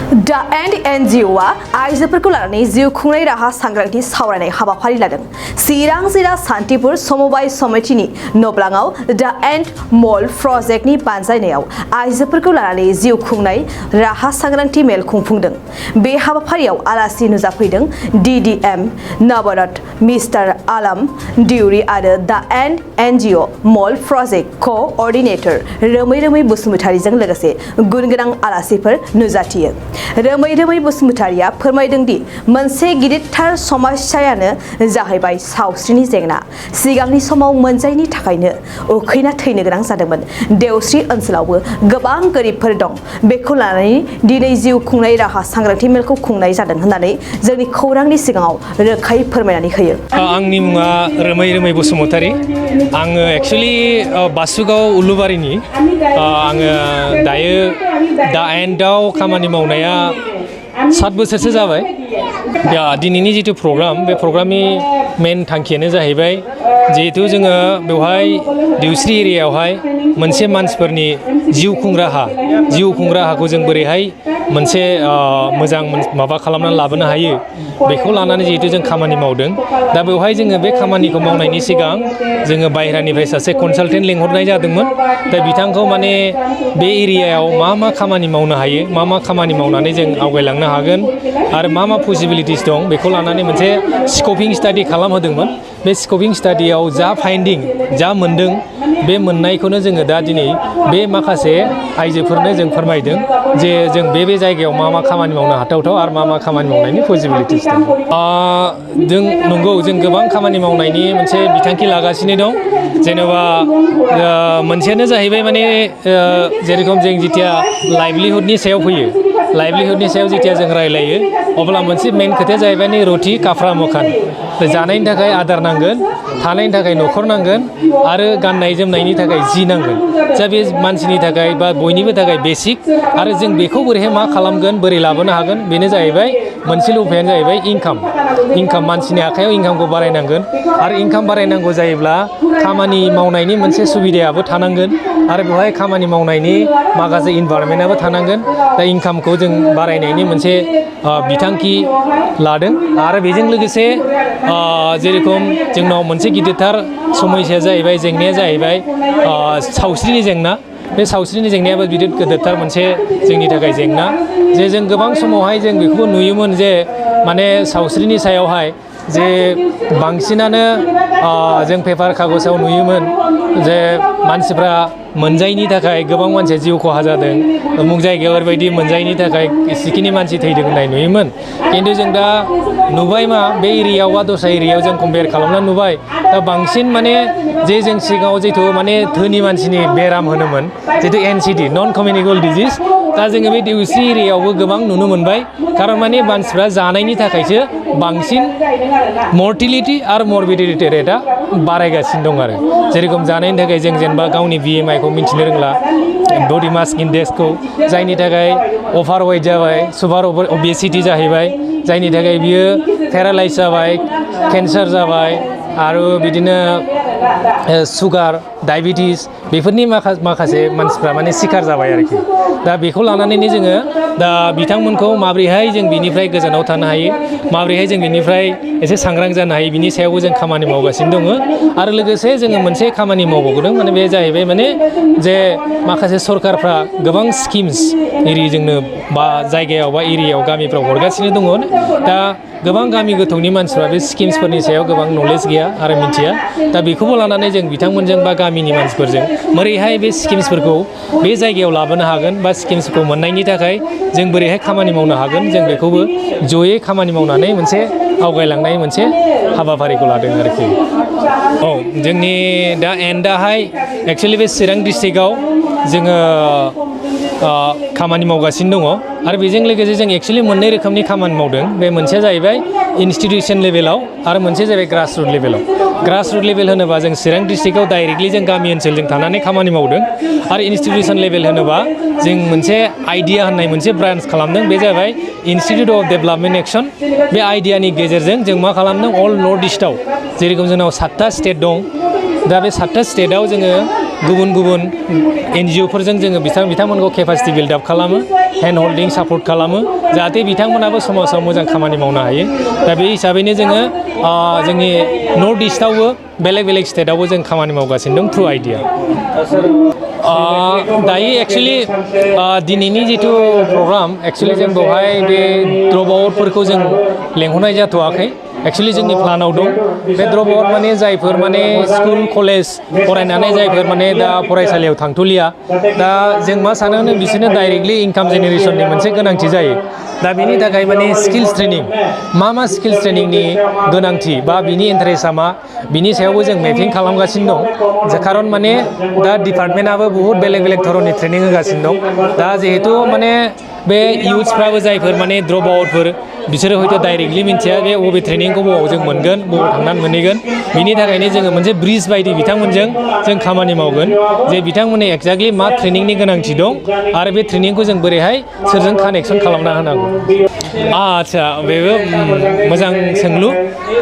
दा एंड NGOआ आइजोफोरखौ लानानै जिउ खुंनाय राहा सांग्रांथि सावरायनाय हाबाफारि लादों। चिरां जिल्ला सान्तिपुर समबाय समितिनि नब्लाङाव दा एंड मल प्रजेक्टनि बानजायनायाव आइजोफोरखौ लानानै जिउ खुंनाय राहा सांग्रांथि मेल खुंफुंदों। बे हाबाफारियाव आलासि नुजाफैदों DDM नवरत मिस्टार आलम दिउरी आरो दा एंड NGO मल प्रजेक्ट क'अर्डिनेटर रोमै बसुमतारीजों लोगोसे गुनगोनां आलासिफोर नुजाथियो। रोमै बसुमतारीया फोरमायदों दि मोनसे गिदिरथार समस्यायानो जाहैबाय सावस्रिनि जेंना। सिगांनि समाव मोनजायैनि थाखायनो उखैना थैनो गोनां जादोंमोन। देवस्रि ओनसोलावबो गोबां गोरिबफोर दं। बेखौ लानानै दिनै जिउ खुंनाय राहा सांग्रांथि मेलखौ खुंनाय जादों होननानै जोंनि खौरांनि सिगाङाव रोखायै फोरमायनानै होयो। आंनि मुङा रोमै बसुमतारी। आङो एक्चुअली बासुगाव उलुबारिनि। आङो दायो दा एन्डआव खामानि मावनाया 7 बोसोरसो जाबाय। दिनैनि जिथु प्रग्राम बे प्रग्रामनि मेन थांखियानो जाहैबाय जिहेतु जोङो बेवहाय देवस्रि एरियायावहाय मोनसे मानसिफोरनि जिउ खुं राहाखौ जों बोरैहाय मोनसे मोजां माबा खालामनानै लाबोनो हायो बेखौ लानानै जिहेतु जों खामानि मावदों। दा बेवहाय जोङो बे खामानिखौ मावनायनि सिगां जोङो बाहेरानिफ्राय सासे कनसालटेन्ट लिंहरनाय जादोंमोन। दा बिथांखौ माने बे एरियायाव मा खामानि मावनो हायो, मा खामानि मावनानै जों आवगायलांनो हागोन आरो मा पसिबिलिटिस दं बेखौ लानानै मोनसे स्कपिं स्टाडि खालामहोदोंमोन। बे स्कपिं स्टाडियाव जा फाइन्डिं जा मोनदों बे मोननायखौनो जोङो दा दिनै बे माखासे आइजोफोरनो जों फोरमायदों जे जों बे जायगायाव मा खामानि मावनो हाथावथाव आरो मा खामानि मावनायनि पसिबिलिटिस दं। जों नंगौ जों गोबां खामानि मावनायनि मोनसे बिथांखि लागासिनो दं। जेनेबा मोनसेयानो जाहैबाय माने जेरेखम जों जिथिया लाइभलिहुडनि सायाव फैयो, लाइभलिहुडनि सायाव जिथिया जों रायलायो अब्ला मोनसे मेन खोथाया जाहैबाय नै रथि काफ्रा मखान। जानायनि थाखाय आदार नांगोन, थानायनि थाखाय न'खर नांगोन आरो गाननाय जोमनायनि थाखाय जि नांगोन। जा बे मानसिनि थाखाय बा बयनिबो थाखाय बेसिक। आरो जों बेखौ बोरैहाय मा खालामगोन, बोरै लाबोनो हागोन बेनो जाहैबाय मोनसेल' उपायानो जाहैबाय इनकाम। मानसिनि आखायाव इनकामखौ बारायनांगोन आरो इनकाम बारायनांगौ जायोब्ला खामानि मावनायनि मोनसे सुबिदायाबो थानांगोन आरो बेवहाय खामानि मावनायनि माखासे इनभारमेन्टआबो थानांगोन। दा इनकामखौ जों बारायनायनि मोनसे बिथांखि लादों आरो बेजों लोगोसे जेरेखम जोंनाव मोनसे गिदिरथार समस्याया जाहैबाय, जेंनाया जाहैबाय सावस्रिनि जेंना। बे सावस्रिनि जेंनायाबो गिदिरथार मोनसे जोंनि थाखाय जेंना। जे जों गोबां समावहाय जों बेखौबो नुयोमोन जे माने सावस्रिनि सायावहाय जे बांसिनानो जों पेपार कागजाव नुयोमोन जे मानसिफ्रा मोनजायैनि थाखाय गोबां मानसिया जिउ खहा जादों, अमुक जायगायाव ओरैबायदि मोनजायैनि थाखाय इसिखिनि मानसि थैदों होननाय नुयोमोन। खिन्थु जों दा नुबाय मा बे एरियायाव बा दस्रा एरियायाव जों कम्पेयार खालामनानै नुबाय दा बांसिन माने जे जों सिगाङाव जिथु माने धोनि मानसिनि बेराम होनोमोन जिथु NCD नन कमिउनिकेबल डिजिज, दा जोङो बे देवस्रि एरियायावबो गोबां नुनो मोनबाय। खारन माने मानसिफ्रा जानायनि थाखायसो बांसिन मर्टिलिटि आरो मर्बिडिटि रेटआ बारायगासिनो दं। आरो जेरेखम जानायनि थाखाय जों जेनेबा गावनि BMI खौ मिन्थिनो रोंला, बडि मास इन्डेक्सखौ, जायनि थाखाय अभार वेट जाबाय, सुगार ओबेसिटी जाहैबाय, जायनि थाखाय बियो पेरालाइज जाबाय, केन्सार जाबाय आरो बिदिनो सुगार, डायबिटिस बेफोरनि माखासे मानसिफ्रा माने सिखार जाबाय आरोखि। दा बेखौ लानानैनो जोङो दा बिथांमोनखौ माबोरैहाय जों बिनिफ्राय गोजानाव थानो हायो, माबोरैहाय जों बिनिफ्राय एसे सांग्रां जानो हायो बिनि सायावबो जों खामानि मावगासिनो दङ। आरो लोगोसे जोङो मोनसे खामानि मावबावदों माने बे जाहैबाय माने जे माखासे सरकारफ्रा गोबां स्किम्स जोंनो बा जायगायाव बा एरियायाव गामिफ्राव हरगासिनो दङ। दा गोबां गामि गोथौनि मानसिफ्रा बे स्किम्सफोरनि सायाव गोबां नलेज गैया आरो मिथिया। दा बेखौबो लानानै जों बिथांमोनजों बा गामिनि मानसिफोरजों बोरैहाय बे स्किम्सफोरखौ बे जायगायाव लाबोनो हागोन बा स्किम्सखौ मोननायनि थाखाय जों बोरैहाय खामानि मावनो हागोन, जों बेखौबो जयै खामानि मावनानै मोनसे आवगायलांनाय मोनसे हाबाफारिखौ लादों आरोखि। जोंनि दा एन्डआहाय एक्सुवेलि बे चिरां डिस्ट्रिक्टआव जोङो खामानि मावगासिनो दङ। आरो बेजों लोगोसे जों एक्सुवेलि मोननै रोखोमनि खामानि मावदों। बे मोनसेया जाहैबाय इनस्टिटिउसन लेभेलाव आरो मोनसेया जाहैबाय ग्रासरुट लेभेलाव। ग्रासरुट लेभेल होनोबा जों चिरां डिस्ट्रिक्टआव डाइरेक्टलि जों गामि ओनसोलजों थानानै खामानि मावदों। आरो इनस्टिटिउसन लेभेल होनोबा जों मोनसे आइडिया होननाय मोनसे ब्रान्च खालामदों। बे जाबाय इनस्टिटिउट अफ डेभेलपमेन्ट एक्सन। बे आइडियानि गेजेरजों जों मा खालामदों, अल नर्थ इस्टआव जेरेखम जोंनाव 7टा स्टेट दं। दा बे 7टा स्टेटआव जोङो गुबुन गुबुन NGO फोरजों जोङो बिथांमोनखौ केपासिटि बिल्डआप खालामो हेन्ड हल्डिं सापर्ट खालामो जाहाथे बिथांमोनाबो समाजाव मोजां खामानि मावनो हायो दा बे हिसाबैनो जोङो जोंनि नर्थ इस्टआवबो बेलेग बेलेग स्टेटआवबो जों खामानि मावगासिनो दं थ्रु आइडिया दायो एक्सुवेलि दिनैनि जिथु प्रग्राम एक्सुवेलि जों बेवहाय बे ड्रप आउटफोरखौ जों लेंहरनाय जाथ'वाखै एक्सुवेलि जोंनि प्लानाव दं बे ड्रप आउट माने जायफोर माने स्कुल कलेज फरायनानै जायफोर माने दा फरायसालियाव थांथ'लिया दा जों मा सानो बिसोरनो डाइरेक्टलि इनकाम जेनेरेसननि मोनसे गोनांथि जायो दा बेनि थाखाय माने स्किल्स ट्रेनिं मा स्किल्स ट्रेनिंनि गोनांथि बा बिनि इन्टारेस्टआ मा बिनि सायावबो जों मेपिं खालामगासिनो दं खारन माने दा डिपार्टमेन्टआबो बहुत बेलेग बेलेग धरननि ट्रेनिं होगासिनो दं दा जिहेतु माने बे इयुथ्सफ्राबो जायफोर माने ड्रप आउटफोर बिसोरो हयथ' डाइरेक्टलि मिन्थिया बे बबे ट्रेनिंखौ बबाव जों मोनगोन बबाव थांनानै मोनहैगोन बिनि थाखायनो जोङो मोनसे ब्रिज बायदि बिथांमोनजों जों खामानि मावगोन जे बिथांमोननि एक्जेक्टलि मा ट्रेनिंनि गोनांथि दं आरो बे ट्रेनिंखौ जों बोरैहाय सोरजों कानेक्सन खालामना होनांगौ आदसा बेबो मोजां सोंलु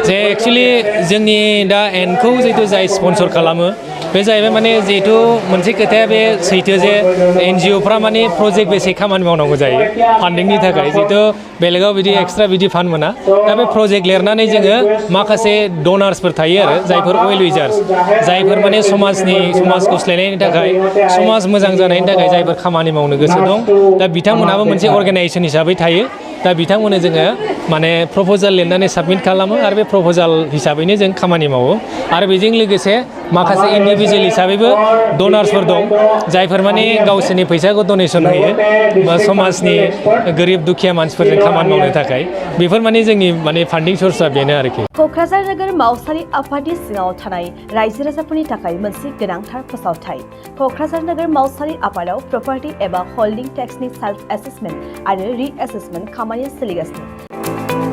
जे एक्सुवेलि जोंनि दा एनखौ जिहेतु जाय स्पन्सर खालामो बे जाहैबाय माने जिहेतु मोनसे खोथाया बे सैथो जे NGOफ्रा माने प्रजेक्ट बेसै खामानि मावनांगौ जायो फान्डिंनि थाखाय जिहेतु बेलेगाव बिदि एक्सट्रा बिदि फान्ड मोना दा बे प्रजेक्ट लिरनानै जोङो माखासे डनार्सफोर थायो आरो जायफोर वेल विजार्स जायफोर माने समाज गुस्लायनायनि थाखाय समाज मोजां जानायनि थाखाय जायफोर खामानि मावनो गोसो दं दा बिथांमोनहाबो मोनसे अर्गेनाइजेसन हिसाबै थायो दा बिथांमोननो जोङो माने प्रप'जाल लिरनानै साबमिट खालामो आरो बे प्रप'जाल हिसाबैनो जों खामानि मावो आरो बेजों लोगोसे माखासे इन्डिभिजुवेल हिसाबैबो डनार्सफोर दं जायफोर माने गावसोरनि फैसाखौ डनेसन होयो बा समाजनि गोरिब दुखिया मानसिफोरजों खामानि मावनो थाखाय बेफोर माने जोंनि माने फान्डिं सर्सआ बेनो आरोखि क'क्राझार नोगोर मावसारि आफादनि सिङाव थानाय रायजो राजाफोरनि थाखाय मोनसे गोनांथार फोसावथाय क'क्राझार नोगोर मावसारि आफादाव प्रपार्टि एबा हल्डिं टेक्सनि सेल्फ एसेसमेन्ट आरो रि एसेसमेन्ट खामानिया सोलिगासिनो